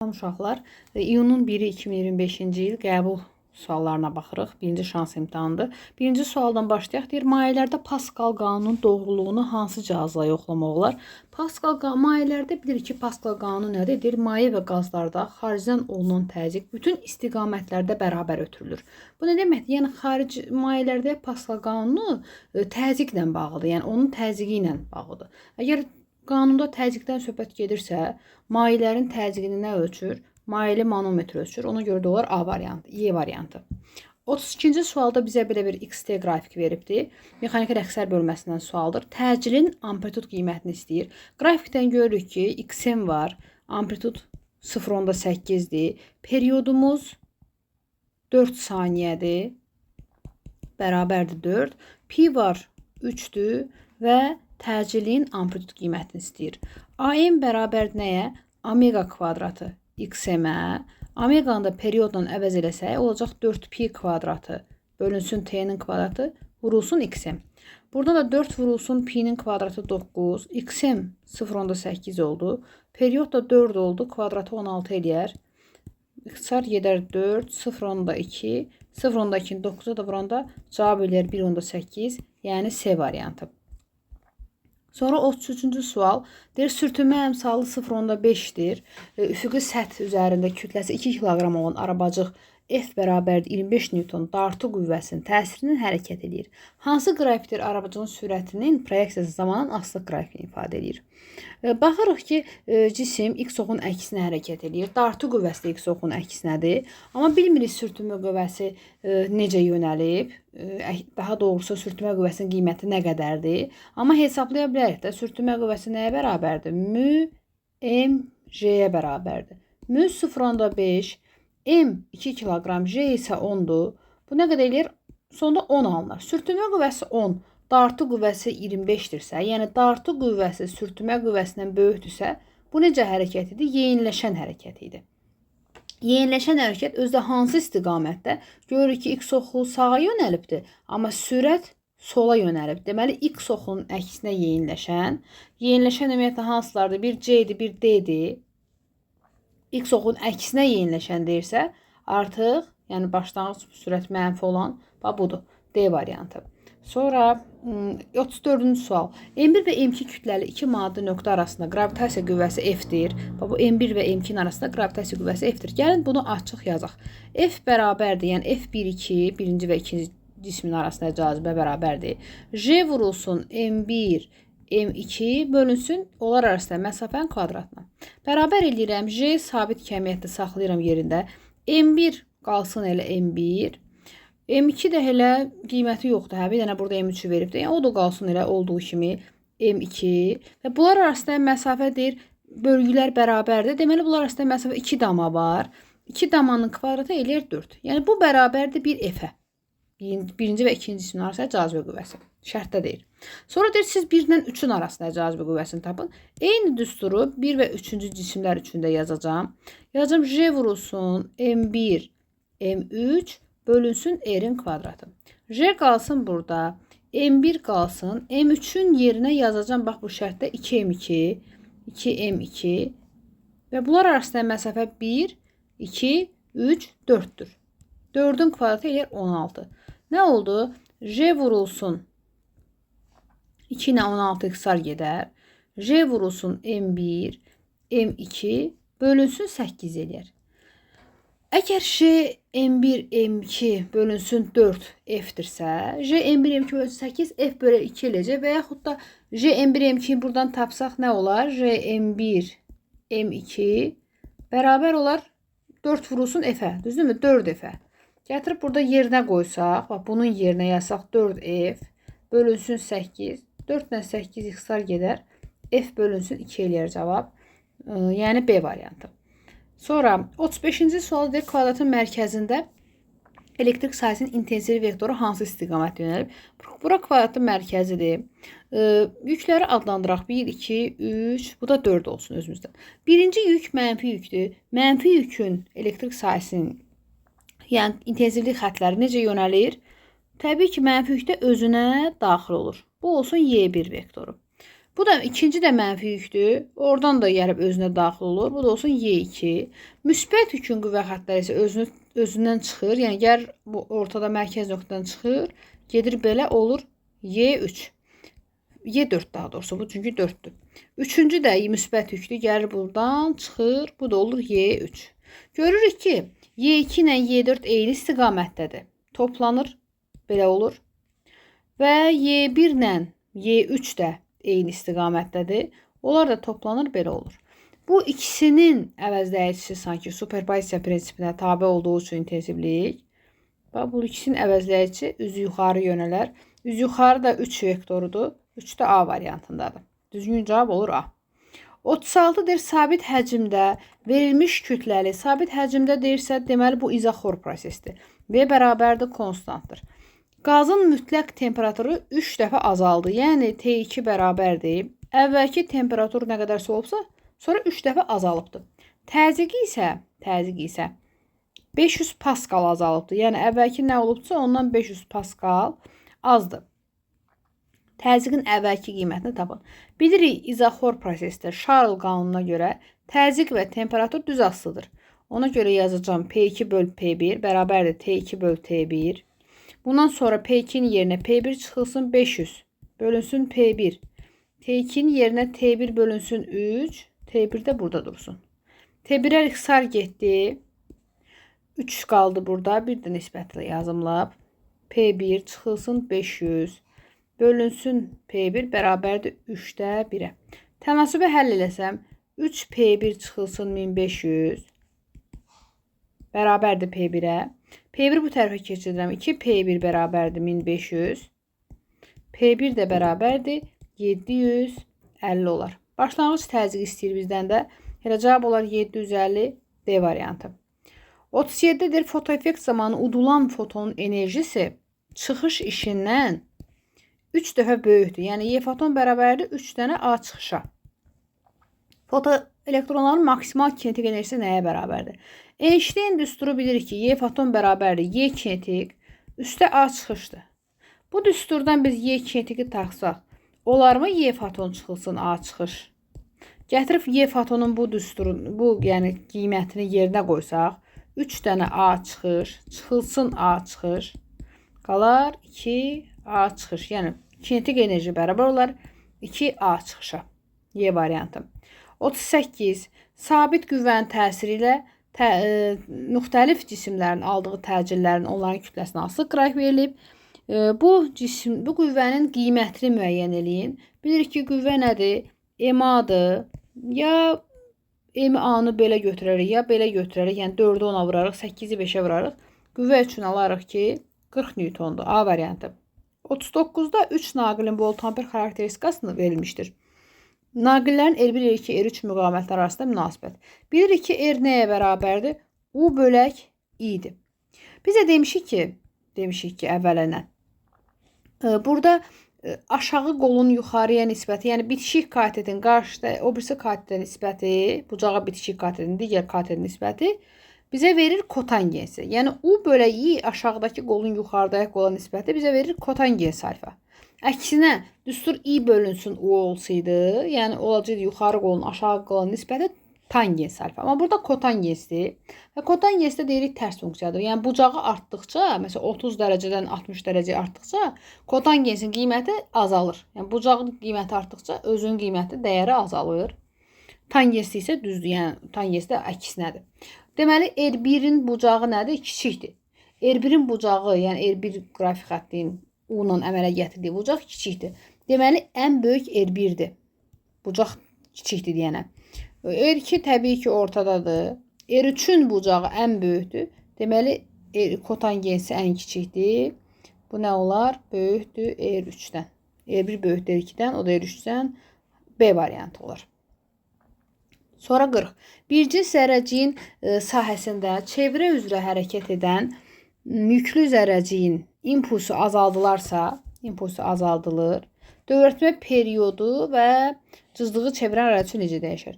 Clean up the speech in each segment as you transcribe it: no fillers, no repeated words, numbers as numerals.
Uşaqlar, iyunun 1-i 2025-ci il qəbul suallarına baxırıq. Birinci şans imtahanıdır. Birinci sualdan başlayaq. Deyir, mayelərdə Paskal qanunun doğruluğunu hansı cihazla yoxlamaq olar? Paskal mayelərdə bilirik ki, Paskal qanunu nədir? Deyir, maye və qazlarda xaricdən olunan təzyiq bütün istiqamətlərdə bərabər ötürülür. Bu nə deməkdir? Yəni xaric mayelərdə Paskal qanunu təzyiqlə bağlıdır. Yəni onun təzyiqi ilə bağlıdır. Əgər qanunda təzyiqdən söhbət gedirsə, mayələrin təzyiqini nə ölçür? Mayeli manometr ölçür. Ona görə də olar A variantı, Y variantı. 32-ci sualda bizə belə bir XT qrafik veribdir. Mexaniki rəqslər bölməsindən sualdır. Təcilin amplitud qiymətini istəyir. Qrafikdən görürük ki, XM var. Amplitud 0,8-dir. Periodumuz 4 saniyədir. Bərabərdir 4. Pi var 3-dür və təcilin amplitud qiymətini istəyir. AM bərabərdir nəyə? Omega kvadratı XM-ə. Omeganı da periodla əvəz eləsək, olacaq 4pi kvadratı bölünsün t-nin kvadratı vurulsun XM. Burada da 4 vurulsun pi-nin kvadratı 9, XM 0,8 oldu. Period da 4 oldu, kvadratı 16 eləyər. İxtisar gedər 4, 0,2, 0,2-ni 9-a da vuranda cavab eləyər 1,8, yəni C variantı. Sonra 33-cü sual. Deyir, sürtünmə əmsalı 0,5-dir. Üfüqi səth üzərində kütləsi 2 kq olan arabacıq F bərabərdir 25 Newton dartı qüvvəsinin təsirindən hərəkət eləyir. Hansı qrafikdir arabacığın sürətinin proyeksiyası zamanın asılıq qrafikini ifadə eləyir? Baxırıq ki, cisim X oxunun əksinə hərəkət eləyir. Dartı qüvvəsi də X oxunun əksinədir. Amma bilmirik sürtünmə qüvvəsi necə yönəlib. Daha doğrusu sürtünmə qüvvəsinin qiyməti nə qədərdir. Amma hesablaya bilərik də, sürtünmə qüvvəsi nəyə bərabərdir? Mü M J-yə bərabərdir. Mü 0,5, M 2 kiloqram, J isə 10-dur. Bu nə qədər eləyir? Sonda 10 alınır. Sürtünmə qüvvəsi 10, dartı qüvvəsi 25-dirsə, yəni dartı qüvvəsi sürtünmə qüvvəsindən böyükdürsə, bu necə hərəkət idi? Yeyinləşən hərəkət idi. Yeyinləşən hərəkət özdə hansı istiqamətdə? Görürük ki, X oxu sağa yönəlibdir, amma sürət sola yönəlib. Deməli, X oxunun əksinə yeyinləşən. Yeyinləşən ümumiyyətlə hansılardır? Bir C-dir, bir D-dir. X oxunun əksinə yeyinləşən deyirsə, artıq, yəni başlanğıc sürət mənfi olan, bax budur. D variantı. Sonra 34-cü sual. M1 və M2 kütləli iki maddi nöqtə arasında qravitasiya qüvvəsi F-dir. Bax bu M1 və M2-nin arasında qravitasiya qüvvəsi F-dir. Gəlin bunu açıq yazaq. F bərabərdir, yəni F1, 2, birinci və ikinci cismin arasında cazibə bərabərdir. J vurulsun M1, M2 bölünsün onlar arasında məsafənin kvadratına. Bərabər eləyirəm. J sabit kəmiyyətdə saxlayıram yerində. M1 qalsın elə M1. M2 də elə qiyməti yoxdur. Hə, bir dənə burada M3-ü veribdir. Yəni o da qalsın elə olduğu kimi M2. Və bunlar arasında məsafə deyir, bölgülər bərabərdir. Deməli bunlar arasında məsafə 2 dama var. 2 damanın kvadratı eləyir 4. Yəni bu bərabərdir 1 F-ə. Birinci və ikinci cismin arasında cazibə qüvvəsi. Şərtdə deyir. Sonra deyir, siz 1 ilə 3-ün arasında cazibə qüvvəsini tapın. Eyni düsturu 1 və 3-cü cisimlər üçün də yazacağam. Yazacağam J vurulsun M1, M3 bölünsün R-in kvadratı. J qalsın burada. M1 qalsın. M3-ün yerinə yazacağam. Bax bu şərtdə 2M2, 2M2 və bunlar arasında məsafə 1, 2, 3, 4-dür. 4-ün kvadratı eləyər 16. Nə oldu? J vurulsun 2 ilə 16 ixtisar gedər. J vurulsun M1, M2 bölünsün 8 eləyər. Əgər J M1, M2 bölünsün 4 F-dirsə, J M1, M2 bölünsün 8 F bölə 2 eləyəcək və yaxud da J M1, M2-ni buradan tapsaq nə olar? J M1, M2 bərabər olar 4 vurulsun F-ə. Düzdürmü? 4 F-ə. Gətirib burada yerinə qoysaq, bax bunun yerinə yazsaq 4F bölünsün 8. 4 ilə 8 ixtisar gedər. F bölünsün 2 eləyər cavab. Yəni B variantı. Sonra 35-ci sual deyir, kvadratın mərkəzində elektrik sahəsinin intensiv vektoru hansı istiqamətdə yönəlib? Bura kvadratın mərkəzidir. Yükləri adlandıraq. 1, 2, 3, bu da 4 olsun özümüzdən. Birinci yük mənfi yükdür. Mənfi yükün elektrik sahəsinin, yəni intensivlik xətləri necə yönəlir? Təbii ki, mənfi yük də özünə daxil olur. Bu olsun Y1 vektoru. Bu da ikinci də mənfi yükdür. Oradan da gəlib özünə daxil olur. Bu da olsun Y2. Müsbət yükün qüvvə xəttləri isə özündən çıxır. Yəni gəlir bu ortada mərkəz nöqtədən çıxır. Gedir belə olur Y3. Y4 daha doğrusu. Bu çünki 4-dür. Üçüncü də müsbət yüklü gəlir buradan çıxır. Bu da olur Y3. Görürük ki, Y2 ilə Y4 eyni istiqamətdədir. Toplanır. Belə olur. Və Y1 ilə Y3 də eyni istiqamətdədir. Onlar da toplanır, belə olur. Bu ikisinin əvəzləyicisi sanki superpozisiya prinsipinə tabe olduğu üçün intensivlik. Bax, bu ikisinin əvəzləyicisi üzü yuxarı yönələr. Üzü yuxarı da 3 vektorudur. 3 də A variantındadır. Düzgün cavab olur A. 36 deyir, sabit həcmdə verilmiş kütləli. Sabit həcmdə deyirsə, deməli bu izoxor prosesdir. V bərabərdir, konstantdır. Qazın mütləq temperaturu 3 dəfə azaldı. Yəni T2 bərabərdir. Əvvəlki temperatur nə qədərsə olubsa, sonra 3 dəfə azalıbdır. Təzyiqi isə 500 paskal azalıbdır. Yəni əvvəlki nə olubsa, ondan 500 paskal azdır. Təzyiqin əvvəlki qiymətini tapın. Bilirik, izoxor prosesdə Şarl qanununa görə təzyiq və temperatur düz asılıdır. Ona görə yazacağam P2 böl P1 bərabərdir T2 böl T1. Bundan sonra P2-nin yerinə P1 çıxılsın 500 bölünsün P1. T2-nin yerinə T1 bölünsün 3. T1 də burada dursun. T1-ə ixtisar getdi. 3 qaldı burada. Bir də nisbətlə yazım lap. P1 çıxılsın 500 bölünsün P1 bərabərdir 3-də 1-ə. Tənasübə həll eləsəm 3 P1 çıxılsın 1500 bərabərdir P1-ə. P1 bu tərəfə keçirirəm. 2 P1 bərabərdir 1500. P1 də bərabərdir 750 olar. Başlanğıc təzyiq istəyir bizdən də. Elə cavab olar 750 D variantı. 37-dir. Fotoeffekt zamanı udulan fotonun enerjisi çıxış işindən 3 dəfə böyükdür. Yəni Y foton bərabərdir 3 dənə A çıxışa. Fotoelektronların maksimal kinetik enerjisi nəyə bərabərdir? Einstein düsturu bilirik ki, Y foton bərabərdir Y kinetik üstə A çıxışdır. Bu düsturdan biz Y kinetiki taxsaq, olarmı Y foton çıxılsın A çıxış? Gətirib Y fotonun bu düsturun, bu yəni qiymətini yerinə qoysaq, 3 dənə A çıxış, çıxılsın A çıxış, qalar 2 A çıxış. Yəni kinetik enerji bərabər olar 2 A çıxışa. Y variantı. 38. Sabit qüvvənin təsiri ilə müxtəlif cisimlərin aldığı təcillərin onların kütləsinə asılı qrafik verilib. Bu qüvvənin qiymətini müəyyən eləyin. Bilirik ki, qüvvə nədir? MA-dır. Ya MA-nı belə götürərik, ya belə götürərik. Yəni 4-ü 10-a vurarıq, 8-i 5-ə vurarıq. Qüvvə üçün alarıq ki, 40 Newtondur. A variantı. 39-da 3 naqilin voltamper xarakteristikasını verilmişdir. Naqillərin R1, R2, R3 müqavimətləri arasında münasibət. Bilirik ki, R nəyə bərabərdir? U bölək I-dir. Bizə demişik ki, əvvələnə. Burada aşağı qolun yuxarıya nisbəti, yəni bitişik katetin qarşıda o birisi katetə nisbəti, bucağa bitişik katetin digər katetin nisbəti bizə verir kotangensi. Yəni U bölək I aşağıdakı qolun yuxarıdakı qola nisbəti bizə verir kotangens alfa. Əksinə, düstur I bölünsün U olsaydı, yəni olacaqdı yuxarı qolun aşağı qola nisbəti tangens alfa. Amma burada kotangensdir. Və kotangensdə deyirik tərs funksiyadır. Yəni bucağı artdıqca, məsələn 30 dərəcədən 60 dərəcəyə artdıqca kotangensin qiyməti azalır. Yəni bucağın qiyməti artdıqca özünün qiyməti, dəyəri azalır. Tangens isə düzdür, yəni tangens də əksinədir. Deməli R1-in bucağı nədir? Kiçikdir. R1-in bucağı, yəni R1 qrafik xəttinin U-la əmələ gətirdiyi bucaq kiçikdir. Deməli ən böyük R1-dir. Bucaq kiçikdir deyənə. R2 təbii ki ortadadır. R3-ün bucağı ən böyükdür. Deməli kotangensi ən kiçikdir. Bu nə olar? Böyükdür R3-dən. R1 böyükdür R2-dən, o da R3-dən. B variantı olar. Sonra 40. Bir cins zərrəciyin sahəsində çevrə üzrə hərəkət edən yüklü zərrəciyin impulsu azaldılarsa, impulsu azaldılır. Dövrətmə periodu və cızdığı çevirən radiusu necə dəyişir?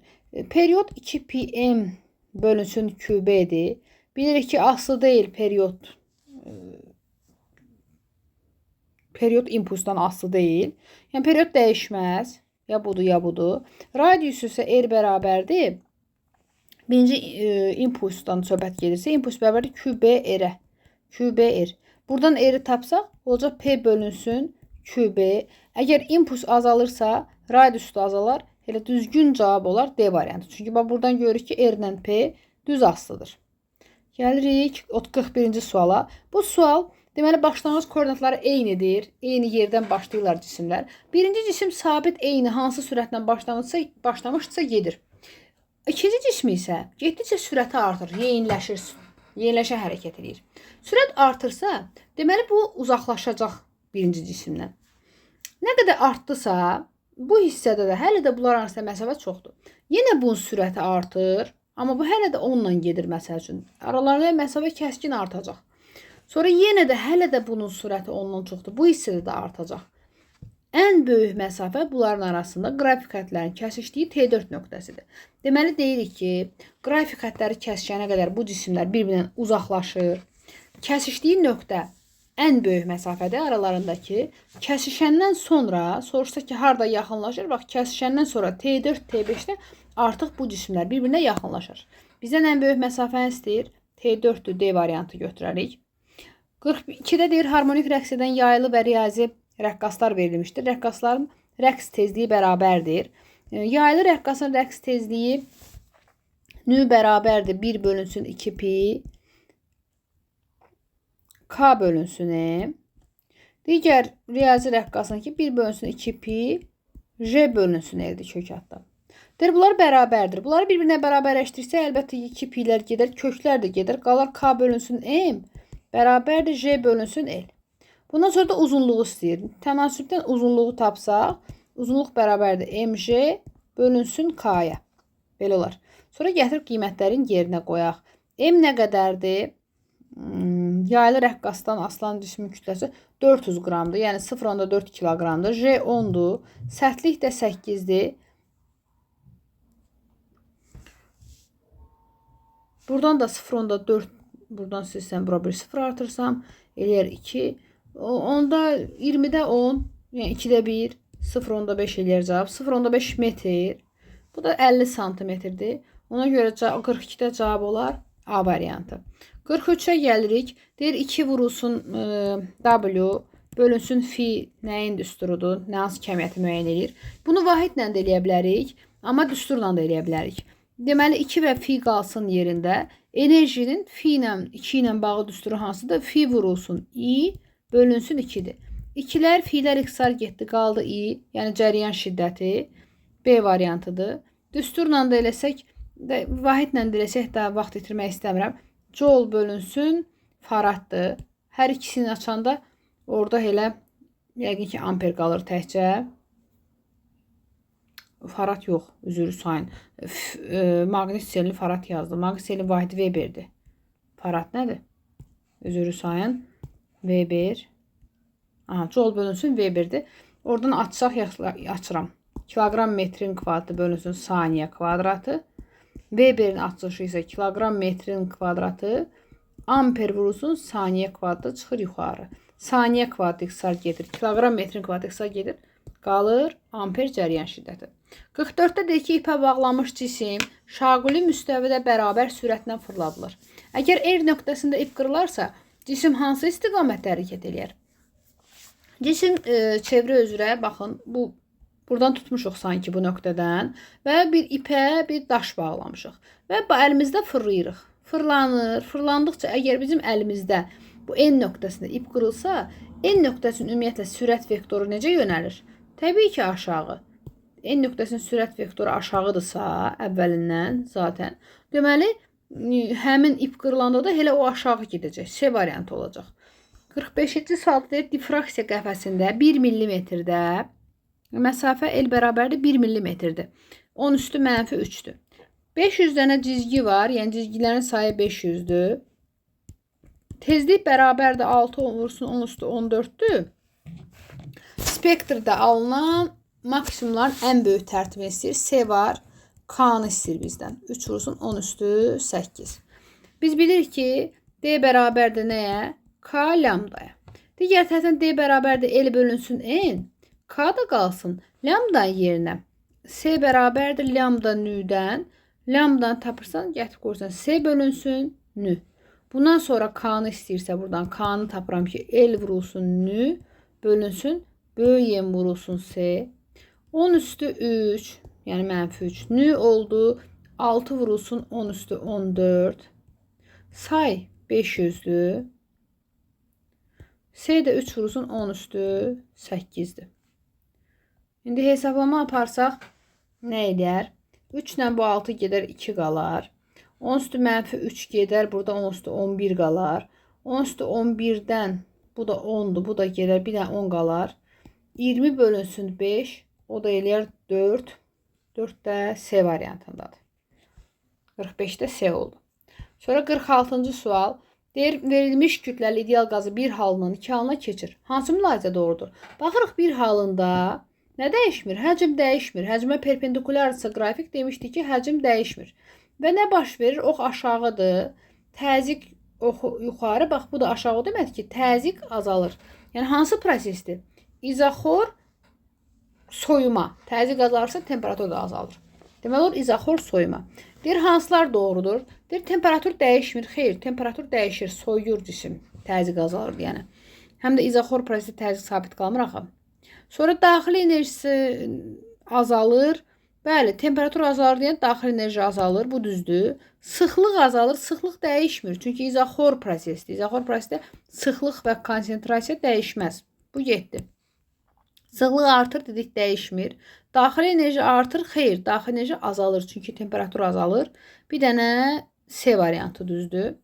Period 2πm bölünsün QB-dir. Bilirik ki, asılı deyil period. Period impulsdan asılı deyil. Yəni period dəyişməz. Ya budur, ya budur. Radius isə R bərabərdir. Birinci impulsdan söhbət gedirsə, impuls bərabərdir QBR-ə. QBR. Buradan R-i tapsaq, olacaq P bölünsün QB. Əgər impuls azalırsa, radius da azalar. Elə düzgün cavab olar D variantı. Çünki bax, buradan görürük ki, R ilə P düz asılıdır. Gəlirik 41-ci suala. Bu sual, deməli, başlanğıc koordinatları eynidir. Eyni yerdən başlayırlar cisimlər. Birinci cisim sabit eyni hansı sürətlə başlamışdısa gedir. İkinci cismi isə getdikcə sürəti artır, yeyinləşir, yeyinləşə hərəkət edir. Sürət artırsa, deməli, bu uzaqlaşacaq birinci cisimdən. Nə qədər artdısa, bu hissədə də hələ də bunlar arasında məsafə çoxdur. Yenə bunun sürəti artır, amma bu hələ də onunla gedir məsəl üçün. Aralarında məsafə kəskin artacaq. Sonra yenə də hələ də bunun sürəti ondan çoxdur. Bu hissədə də artacaq. Ən böyük məsafə bunların arasında qrafik xətlərin kəsişdiyi T4 nöqtəsidir. Deməli, deyirik ki, qrafik xətləri kəsişənə qədər bu cisimlər bir-birindən uzaqlaşır. Kəsişdiyi nöqtə ən böyük məsafədir aralarındakı. Kəsişəndən sonra, soruşsa ki, harada yaxınlaşır? Bax, kəsişəndən sonra T4, T5-də artıq bu cisimlər bir-birinə yaxınlaşır. Bizdən ən böyük məsafəni istəyir. T4-dür, D variantı götürərik. 42-də deyir, harmonik rəqs edən yaylı və riyazi rəqqaslar verilmişdir. Rəqqasların rəqs tezliyi bərabərdir. Yaylı rəqqasın rəqs tezliyi nü bərabərdir. 1 bölünsün 2 pi K bölünsün M. Digər riyazi rəqqasın ki, 1 bölünsün 2 pi J bölünsün L-dir kök adda. Deyir, bunlar bərabərdir. Bunları bir-birinə bərabərləşdirsək, əlbəttə 2 pi'lər gedər, köklər də gedər. Qalar K bölünsün M bərabərdir J bölünsün L. Bundan sonra da uzunluğu istəyir. Tənasübdən uzunluğu tapsaq, uzunluq bərabərdir MJ bölünsün K-ya. Belə olar. Sonra gətirib qiymətlərin yerinə qoyaq. M nə qədərdir? Yaylı rəqqasdan asılan cismin kütləsi 400 qramdır. Yəni 0,4 kiloqramdır. J 10-dur. Sərtlik də 8-dir. Buradan da 0,4, buradan silsəm, bura bir 0 artırsam, eləyər 2. Onda 20-də 10, yəni 2-də 1, 0,5 eləyər cavab. 0,5 metr. Bu da 50 santimetrdir. Ona görə 42-də cavab olar A variantı. 43-ə gəlirik. Deyir 2 vurulsun W bölünsün fi nəyin düsturudur? Nə hansı kəmiyyəti müəyyən eləyir? Bunu vahidlə də eləyə bilərik, amma düsturla da eləyə bilərik. Deməli 2 və fi qalsın yerində. Enerjinin fi ilə 2 ilə bağlı düsturu hansıdır? Fi vurulsun I bölünsün 2-dir. 2-lər, fi'lər ixtisar getdi, qaldı I, yəni cəryan şiddəti B variantıdır. Düsturla da eləsək, vahidlə də eləsək daha vaxt itirmək istəmirəm. Joule bölünsün faraddır. Hər ikisini açanda orada elə yəqin ki amper qalır təkcə. Farad yox, üzr sayın. Maqnit selini farad yazdım. Maqnit selinin vahidi Weberdir. Farad nədir? Üzr sayın. Weber. Aha, Joule bölünsün Weberdir. Oradan açsaq açıram. Kiloqram metrin kvadratı bölünsün saniyə kvadratı. Weberin açılışı isə kiloqram metrin kvadratı amper vurulsun saniyə kvadratı çıxır yuxarı. Saniyə kvadratı ixtisar gedir. Kiloqram metrin kvadratı ixtisar gedir. Qalır amper cəryan şiddəti. 44-də deyir ki, ipə bağlanmış cisim şaquli müstəvidə bərabər sürətlə fırladılır. Əgər R nöqtəsində ip qırılarsa, cisim hansı istiqamətdə hərəkət eləyər? Cisim çevrə üzrə, baxın, bu buradan tutmuşuq sanki bu nöqtədən və bir ipə bir daş bağlamışıq və əlimizdə fırlayırıq. Fırlanır, fırlandıqca əgər bizim əlimizdə bu N nöqtəsində ip qırılsa, N nöqtəsinin ümumiyyətlə sürət vektoru necə yönəlir? Təbii ki, aşağı. N nöqtəsinin sürət vektoru aşağıdırsa, əvvəlindən zaten. Deməli, həmin ip qırılanda da elə o aşağı gedəcək. C variantı olacaq. 45-ci sual deyir, difraksiya qəfəsində 1 millimetrdə məsafə L bərabərdir 1 millimetrdir. 10 üstü mənfi 3-dür. 500 dənə cizgi var. Yəni cizgilərin sayı 500-dür. Tezlik bərabərdir 6 vursun 10 üstü 14-dür. Spektrdə alınan maksimumların ən böyük tərtibini istəyir. C var. K-nı istəyir bizdən. 3 vursun 10 üstü 8. Biz bilirik ki, D bərabərdir nəyə? K lambdaya. Digər tərəfdən D bərabərdir L bölünsün N. K da qalsın. Lambda yerinə S bərabərdir lambda nüdən. Lambdanı tapırsan, gətirib qoyursan S bölünsün nü. Bundan sonra K-nı istəyirsə buradan K-nı tapıram ki, L vurulsun nü bölünsün böyük M vurulsun S. 10 üstü 3, yəni mənfi 3. Nü oldu 6 vurulsun 10 üstü 14. Say 500-dür. S də 3 vurulsun 10 üstü 8-dir. İndi hesablama aparsaq nə edər? 3 ilə bu 6 gedər 2 qalar. 10 üstü mənfi 3 gedər. Burada 10 üstü 11 qalar. 10 üstü 11-dən bu da 10-dur. Bu da gedər. Bir dənə 10 qalar. 20 bölünsün 5. O da eləyər 4. 4 də C variantındadır. 45-də C oldu. Sonra 46-cı sual. Deyir, verilmiş kütləli ideal qazı bir halından iki halına keçir. Hansı mülahizə doğrudur? Baxırıq bir halında nə dəyişmir? Həcm dəyişmir. Həcmə perpendikulyardırsa qrafik demişdi ki, həcm dəyişmir. Və nə baş verir? Ox aşağıdır. Təzyiq oxu yuxarı. Bax, bu da aşağı deməkdir ki, təzyiq azalır. Yəni hansı prosesdir? İzaxor soyuma. Təzyiq azalarsa temperatur da azalır. Deməli olur izaxor soyuma. Deyir, hansılar doğrudur? Deyir, temperatur dəyişmir. Xeyr, temperatur dəyişir. Soyuyur cisim. Təzyiq azalır yəni. Həm də izaxor prosesi təzyiq sabit qalmır axı. Sonra daxili enerjisi azalır. Bəli, temperatur azalır deyən daxili enerji azalır. Bu düzdür. Sıxlıq azalır. Sıxlıq dəyişmir. Çünki izaxor prosesidir. İzaxor prosesdə sıxlıq və konsentrasiya dəyişməz. Bu getdi. Sıxlıq artır dedik, dəyişmir. Daxili enerji artır. Xeyr, daxili enerji azalır. Çünki temperatur azalır. Bir dənə C variantı düzdür.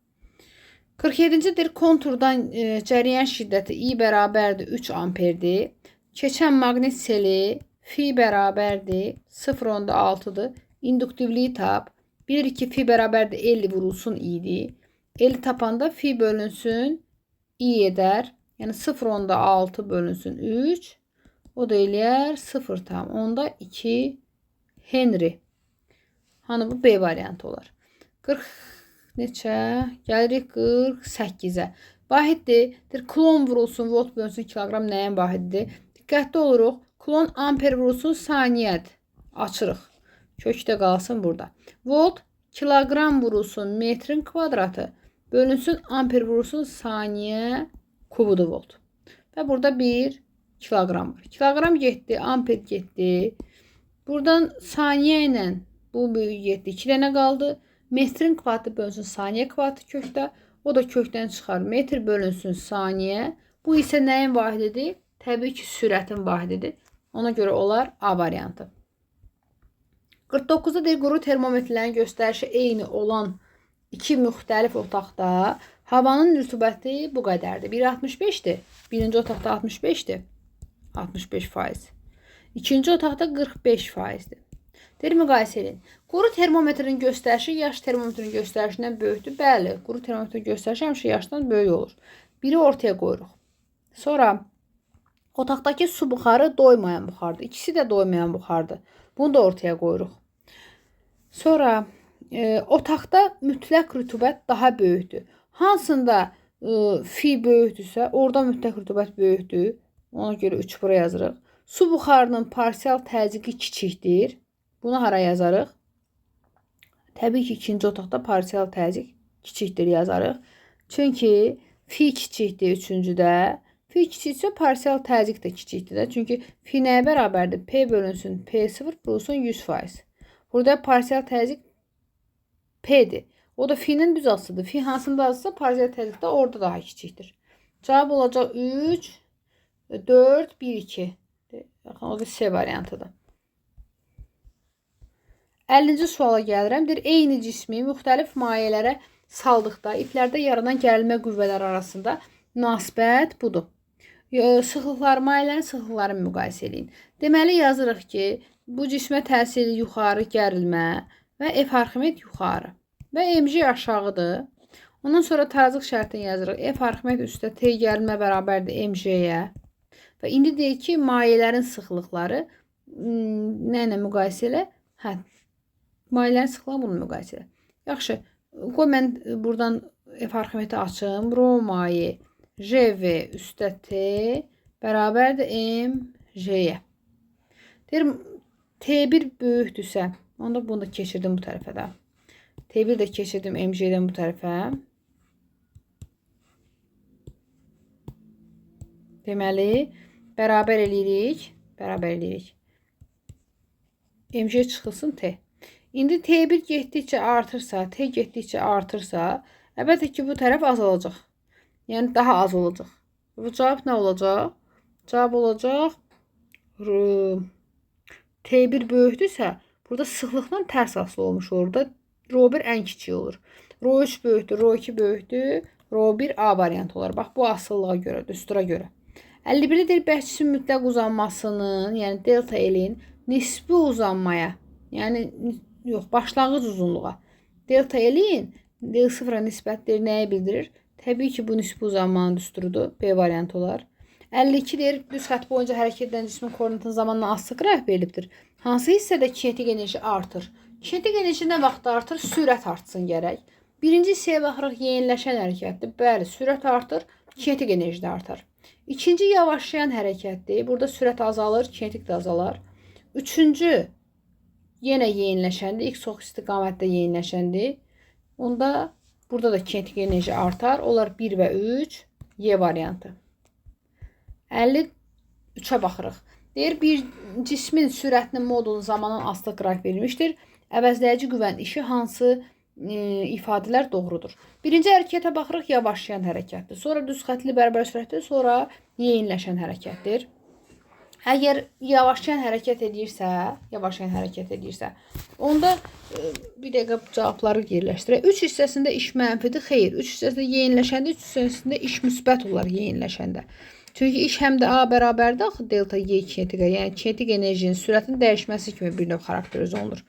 47-cidir. Konturdan cəryan şiddəti I bərabərdir 3 amperdir. Keçən maqnit seli fi bərabərdir 0,6-dır. İnduktivliyi tap. Bilirik ki, fi bərabərdir 50 vurulsun I-dir. 50 tapanda fi bölünsün I edər. Yəni 0,6 bölünsün 3. O da eləyər 0,2 Henry. Hani bu B variantı olar. 40 neçə? Gəlirik 48-ə. Vahiddir. Deyir, klon vurulsun, volt bölünsün, kiloqram nəyin vahididir? Diqqətli oluruq. Klon amper vurulsun, saniyədir. Açırıq. Kökdə qalsın burada. Volt kiloqram vurulsun, metrin kvadratı bölünsün, amper vurulsun, saniyə kubudur volt. Və burada 1 kiloqram var. Kiloqram getdi, amper getdi. Buradan saniyə ilə bu böyük getdi. 2 dənə qaldı. Metrin kvadratı bölünsün saniyə kvadratı kökdə. O da kökdən çıxar. Metr bölünsün saniyə. Bu isə nəyin vahididir? Təbii ki, sürətin vahididir. Ona görə olar A variantı. 49-da deyir, quru termometrlərin göstərişi eyni olan iki müxtəlif otaqda havanın rütubəti bu qədərdir. Biri 65-dir. Birinci otaqda 65-dir. 65%. İkinci otaqda 45%-dir. Deyir, müqayisə edin. Quru termometrin göstərişi yaş termometrin göstərişindən böyükdür. Bəli, quru termometrin göstərişi həmişə yaşdan böyük olur. Biri ortaya qoyuruq. Sonra otaqdakı su buxarı doymayan buxardır. İkisi də doymayan buxardır. Bunu da ortaya qoyuruq. Sonra otaqda mütləq rütubət daha böyükdür. Hansında fi böyükdürsə, orada mütləq rütubət böyükdür. Ona görə 3 bura yazırıq. Su buxarının parsial təzyiqi kiçikdir. Bunu hara yazarıq? Təbii ki, ikinci otaqda parsial təzyiq kiçikdir yazarıq. Çünki fi kiçikdir üçüncüdə. Fi kiçiksə parsial təzyiq də kiçikdir də. Çünki fi nəyə bərabərdir? P bölünsün P0 vurulsun 100%. Burada parsial təzyiq P-dir. O da fi-nin düz asıdır. Fi hansında azsa parsial təzyiq də orada daha kiçikdir. Cavab olacaq 3, 4, 1, 2. Baxın, o da C variantıdır. 50-ci suala gəlirəm. Deyir, eyni cismi müxtəlif mayelərə saldıqda iplərdə yaranan gərilmə qüvvələri arasında münasibət budur. Sıxlıqlar, mayələrin sıxlıqlarını müqayisə eləyin. Deməli, yazırıq ki, bu cismə təsir yuxarı gərilmə və F Arximed yuxarı və MG aşağıdır. Ondan sonra tarazlıq şərtini yazırıq. F Arximed üstə T gərilmə bərabərdir MG-yə. Və indi deyir ki, mayələrin sıxlıqları nə ilə müqayisə elə? Hə, mayələrin sıxlığı bunu müqayisə elə. Yaxşı, qoy mən buradan F Arximedi açım. Rho maye JV üstə T bərabərdir MG-yə. Deyir, T1 böyükdürsə, onda bunu da keçirdim bu tərəfə də. T1 də keçirdim MG-dən bu tərəfə. Deməli, bərabər eləyirik. Bərabər eləyirik. MG çıxılsın T. İndi T1 getdikcə artırsa, T getdikcə artırsa, əlbəttə ki, bu tərəf azalacaq. Yəni, daha az olacaq. Bu cavab nə olacaq? Cavab olacaq T1 böyükdürsə, burada sıxlıqla tərs asılı olmuş olur da. Rho1 ən kiçik olur. Rho3 böyükdür, Rho2 böyükdür, Rho1 A variantı olar. Bax, bu asılılığa görə, düstura görə. 51-də deyir, bərkçisin mütləq uzanmasının, yəni delta L-in nisbi uzanmaya, yəni yox, başlanğıc uzunluğa. Delta L-in L0-a nisbət deyir, nəyi bildirir? Təbii ki, bu nisbi uzanmanın düsturudur. B variantı olar. 52 deyir, düz xətt boyunca hərəkət edən cismin koordinatının zamanla asılı qraf verilibdir. Hansı hissədə kinetik enerji artır? Kinetik enerji nə vaxt artır? Sürət artsın gərək. Birinci hissəyə baxırıq, yeniləşən hərəkətdir. Bəli, sürət artır, kinetik enerji də artar. İkinci yavaşlayan hərəkətdir. Burada sürət azalır, kinetik də azalar. Üçüncü yenə yeniləşəndir. X ox istiqamətdə yeniləşəndir. Onda burada da kinetik enerji artar. Onlar 1 və 3, Y variantı. 53-ə baxırıq. Deyir, bir cismin sürətinin modulun zamanın asılı qrafik verilmişdir. Əvəzləyici qüvvənin işi hansı ifadələr doğrudur? Birinci hərəkətə baxırıq, yavaşlayan hərəkətdir. Sonra düz xətli bərabər sürətdir, sonra yeniləşən hərəkətdir. Əgər yavaşlayan hərəkət edirsə, onda bir dəqiqə cavabları yerləşdirək. 3 hissəsində iş mənfidir, xeyr. 3 hissəsində yeniləşəndə, 3 hissəsində iş müsbət olar yeniləşəndə. Çünki iş həm də A bərabərdir axı delta Y kinetikə, yəni kinetik enerjinin sürətin dəyişməsi kimi bir növ xarakterizə olunur.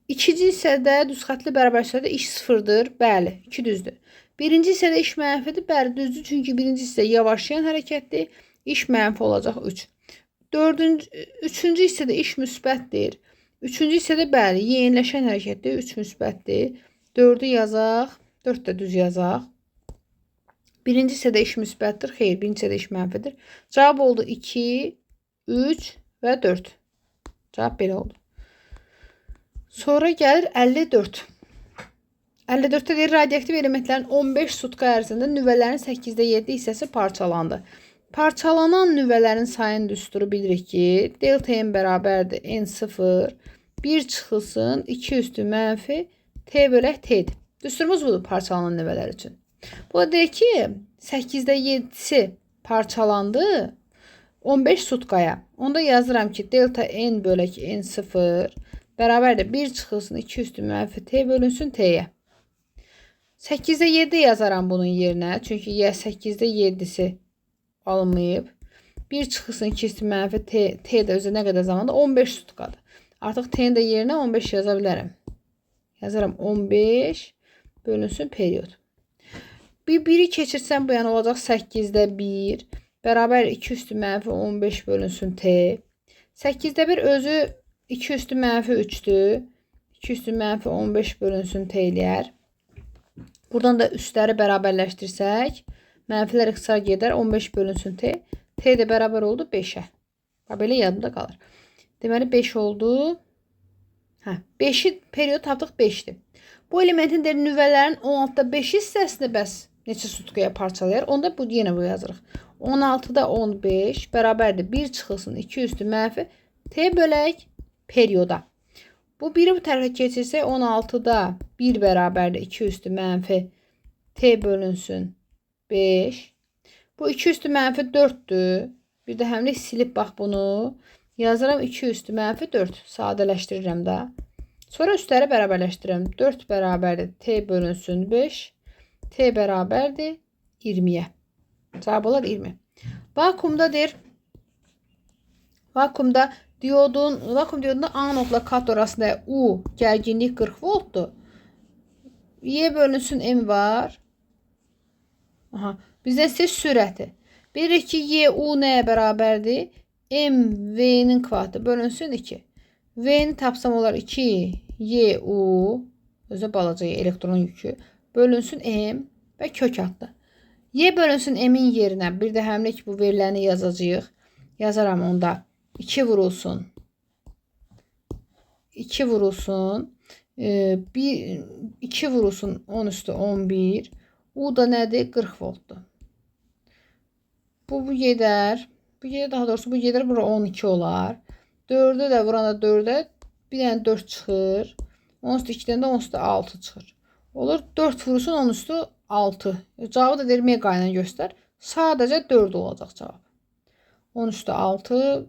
İkinci hissədə düz xətli bərabər sürətdə iş sıfırdır. Bəli, 2 düzdür. Birinci hissədə iş mənfidir. Bəli, düzdür. Çünki birinci hissə yavaşlayan hərəkətdir. İş mənfi olacaq 3. Üçüncü hissədə iş müsbətdir. Üçüncü hissədə bəli, yeniləşən hərəkətdir. 3 müsbətdir. 4-ü yazaq. 4 də düz yazaq. Birinci hissədə iş müsbətdir. Xeyr, birinci hissədə iş mənfidir. Cavab oldu 2, 3 və 4. Cavab belə oldu. Sonra gəlir 54. 54-də deyir, radioaktiv elementlərin 15 sutka ərzində nüvələrin 8,7 hissəsi parçalandı. Parçalanan nüvələrin sayının düsturu bilirik ki, delta n bərabərdir n0, 1 çıxılsın, 2 üstü mənfi t bölək t-dir. Düsturumuz budur parçalanan nüvələr üçün. Bu da deyir ki, 8,7-si parçalandı 15 sutkaya. Onda yazıram ki, delta n bölək n0 bərabərdir 1 çıxılsın, 2 üstü mənfi t bölünsün t-yə. 8,7 yazaram bunun yerinə. Çünki y 8,7-si alınmayıb. 1 çıxılsın, 2 üstü mənfi t, t də özü nə qədər zamanda? 15 sutkadır. Artıq t-nin də yerinə 15 yaza bilərəm. Yazaram 15 bölünsün period. Bir 1-i keçirsəm bu yana olacaq 8,1 bərabər 2 üstü mənfi 15 bölünsün t. 8,1 özü 2 üstü mənfi 3-dür. 2 üstü mənfi 15 bölünsün t eləyər. Buradan da üstləri bərabərləşdirsək, mənfilər ixtisar gedər 15 bölünsün t. T də bərabər oldu 5-ə. Bax, belə yadımda qalır. Deməli 5 oldu. Hə, 5-i period tapdıq 5-dir. Bu elementin deyir, nüvələrin 16,5 hissəsini bəs neçə sutkaya parçalayar? Onda bu yenə bu yazırıq. 16,15 bərabərdir 1 çıxılsın 2 üstü mənfi t bölək perioda. Bu 1-i bu tərəfə keçirsək 16,1 bərabərdir 2 üstü mənfi t bölünsün 5. Bu 2 üstü mənfi 4-dür. Bir də həmlik silib bax bunu. Yazıram 2 üstü mənfi 4. Sadələşdirirəm də. Sonra üstləri bərabərləşdirirəm. 4 bərabərdir t bölünsün 5. T bərabərdir 20-yə. Cavab olar 20. Vakuumda deyir. Vakuumda diyodun, vakuum diyodunda anodla katod arasında U gərginlik 40 voltdur. Y bölünsün M var. Aha. Bizdən istəyir sürəti. Bilirik ki, Y U nəyə bərabərdir? M V-nin kvadratı bölünsün 2. V-ni tapsam olar 2 Y U özü balaca elektron yükü bölünsün M və kök adlı. Y bölünsün M-in yerinə bir də həmlik bu veriləni yazacağıq. Yazaram onda 2 vurulsun 2 vurulsun. 1, 2 vurulsun 10 üstü 11. U da nədir? 40 voltdur. Bu gedər. Bu gedər, daha doğrusu bu gedər, bura 12 olar. 4-ə də vuranda 4-ə bir dənə 4 çıxır. 10 üstü 2-dən də 10 üstü 6 çıxır. Olur 4 vurulsun 10 üstü 6. Cavabı da deyir mega ilə göstər. Sadəcə 4 olacaq cavab. 10 üstü 6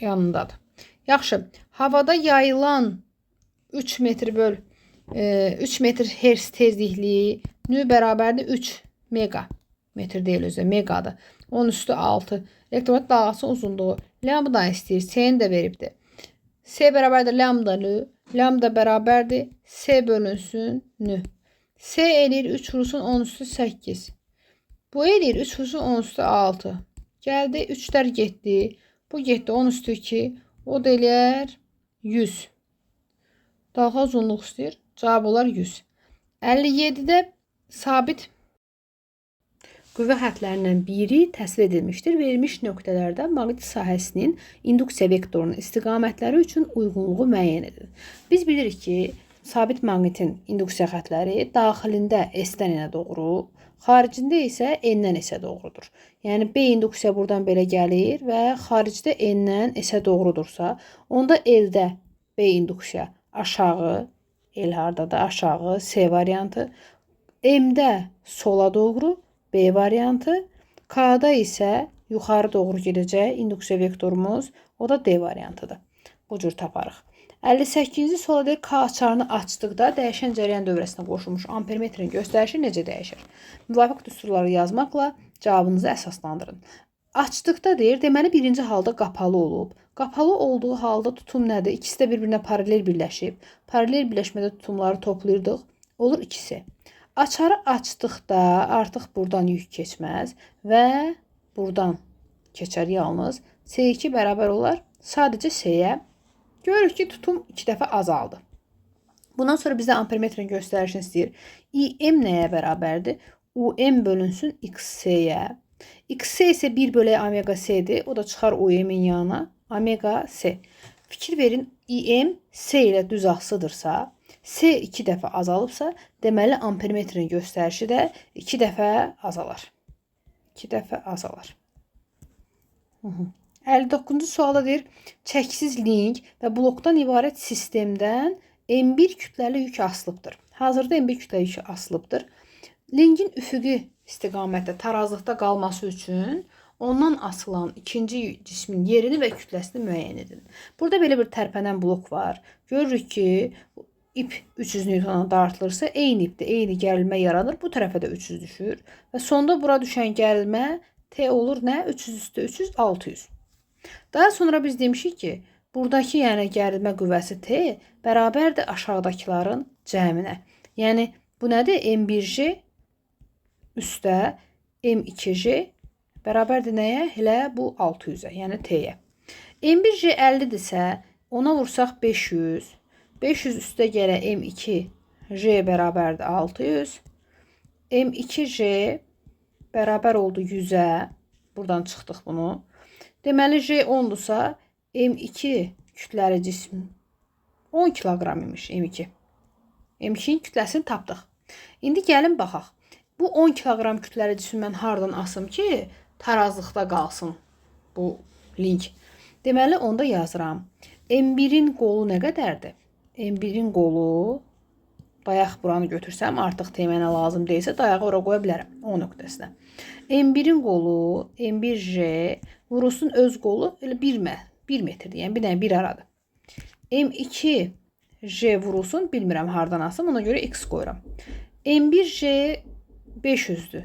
yanındadır. Yaxşı. Havada yayılan 3 metr böl 3 metr hertz tezlikli nü bərabərdir 3 mega. Metr deyil özü, megadır. 10 üstü 6. Elektromaqnit dalğasının uzunluğu. Lambda istəyir. S-ni də veribdir. S bərabərdir lambda nü. Lambda bərabərdir S bölünsün nü. S eləyir 3 vurulsun 10 üstü 8. Bu eləyir 3 vurulsun 10 üstü 6. Gəldi 3-lər getdi. Bu getdi 10 üstü 2. O da eləyər 100. Dalğa uzunluq istəyir. Cavab olar 100. 57-də sabit qüvvə xətlərindən biri təsvir edilmişdir. Verilmiş nöqtələrdə maqnit sahəsinin induksiya vektorunun istiqamətləri üçün uyğunluğu müəyyən edilir. Biz bilirik ki, sabit maqnitin induksiya xətləri daxilində S-dən N-ə doğru, xaricində isə N-dən S-ə doğrudur. Yəni B induksiya buradan belə gəlir və xaricdə N-dən S-ə doğrudursa, onda L-də B induksiya aşağı, L hardadır? Aşağı, S variantı. M-də sola doğru, B variantı. K-da isə yuxarı doğru gedəcək induksiya vektorumuz, o da D variantıdır. Bu cür taparıq. 58-ci sualda deyir, K açarını açdıqda dəyişən cərəyan dövrəsinə qoşulmuş ampermetrin göstərişi necə dəyişir? Müvafiq düsturları yazmaqla cavabınızı əsaslandırın. Açdıqda deyir, deməli birinci halda qapalı olub. Qapalı olduğu halda tutum nədir? İkisi də bir-birinə paralel birləşib. Paralel birləşmədə tutumları toplayırdıq. Olur ikisi. Açarı açdıqda artıq buradan yük keçməz və buradan keçər yalnız. S2 bərabər olar sadəcə S-yə. Görürük ki, tutum 2 dəfə azaldı. Bundan sonra bizdə ampermetrin göstərişini istəyir. IM nəyə bərabərdir? UM bölünsün XC-yə. XC isə 1 bölək omega C-dir. O da çıxar UM-in yanına. Omega C. Fikir verin, IM C ilə düz asıdırsa, C 2 dəfə azalıbsa, deməli ampermetrin göstərişi də 2 dəfə azalar. 2 dəfə azalar. 59-cu sualda deyir, çəkisiz link və blokdan ibarət sistemdən M1 kütləli yük asılıbdır. Hazırda M1 kütləli yük asılıbdır. Linkin üfüqi istiqamətdə tarazlıqda qalması üçün ondan asılan ikinci cismin yerini və kütləsini müəyyən edin. Burada belə bir tərpənən blok var. Görürük ki, ip 300 Newtona dartılırsa, eyni ipdə eyni gərilmə yaranır. Bu tərəfə də 300 düşür. Və sonda bura düşən gərilmə T olur nə? 300 üstə 300, 600. Daha sonra biz demişik ki, buradakı yəni gərilmə qüvvəsi T bərabərdir aşağıdakıların cəminə. Yəni bu nədir? M1J üstə M2J bərabərdir nəyə? Elə bu 600-ə, yəni T-yə. M1J 50-dirsə, ona vursaq 500. 500 üstə gələ M2J bərabərdir 600. M2J bərabər oldu 100-ə. Buradan çıxdıq bunu. Deməli, J 10-dursa, M2 kütləli cism 10 kiloqram imiş M2. M2-nin kütləsini tapdıq. İndi gəlin baxaq. Bu 10 kiloqram kütləli cismi mən hardan asım ki, tarazlıqda qalsın bu link. Deməli, onda yazıram. M1-in qolu nə qədərdir? M1-in qolu, dayaq buranı götürsəm, artıq T mənə lazım deyilsə, dayağı ora qoya bilərəm O nöqtəsinə. M1-in qolu, M1J vurulsun öz qolu elə 1 metrdir. Yəni, bir dənə bir aradır. M2 J vurulsun, bilmirəm hardan asım, ona görə X qoyuram. M1J 500-dür.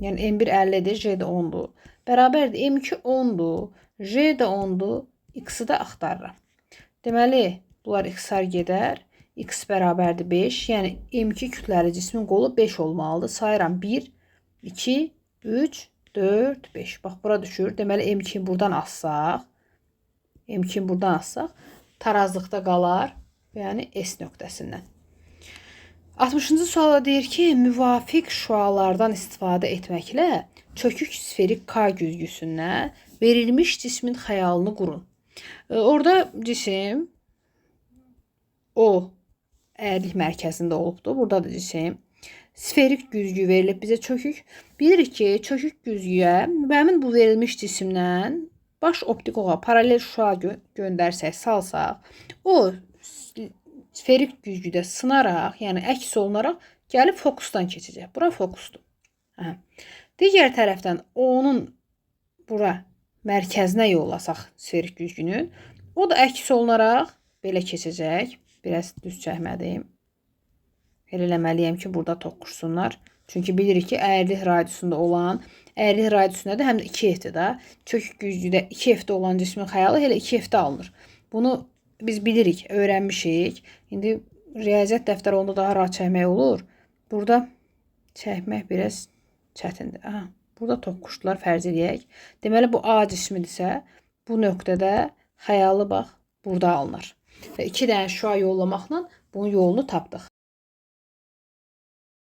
Yəni M1 50-dir, J də 10-dur. Bərabərdir. M2 10-dur, J də 10-dur, X-i də axtarıram. Deməli, bunlar X-lar gedər. X bərabərdir 5. Yəni M2 kütləli cismin qolu 5 olmalıdır. Sayıram 1, 2, 3, 4, 5. Bax, bura düşür. Deməli, M2-ni buradan assaq, M2-ni buradan assaq, tarazlıqda qalar. Yəni S nöqtəsindən. 60-cı sualda deyir ki, müvafiq şüalardan istifadə etməklə çökük sferik K güzgüsündən verilmiş cismin xəyalını qurun. Orada cisim O əyrilik mərkəzində olubdur. Buradadır cisim. Sferik güzgü verilib bizə çökük. Bilirik ki, çökük güzgüyə həmin bu verilmiş cisimdən baş optik oxa paralel şüa göndərsək, salsaq, o sferik güzgüdə sınaraq, yəni əks olunaraq gəlib fokusdan keçəcək. Bura fokusdur. Hə. Digər tərəfdən onun bura mərkəzinə yollasaq sferik güzgünün, o da əks olunaraq belə keçəcək. Biraz düz çəkmədim. Elə eləməliyəm ki, burada toqquşsunlar. Çünki bilirik ki, əyrilik radiusunda olan, əyrilik radiusunda da həm də 2F-dir da. Çökük güzgüdə 2F-də olan cismin xəyalı elə 2F-də alınır. Bunu biz bilirik, öyrənmişik. İndi riyaziyyat dəftəri onda daha rahat çəkmək olur. Burada çəkmək biraz çətindir. Aha, burada toqquşdular, fərz eləyək. Deməli, bu A cismidirsə, bu nöqtədə xəyalı bax burada alınır. Və 2 dənə şüa yollamaqla bunun yolunu tapdıq.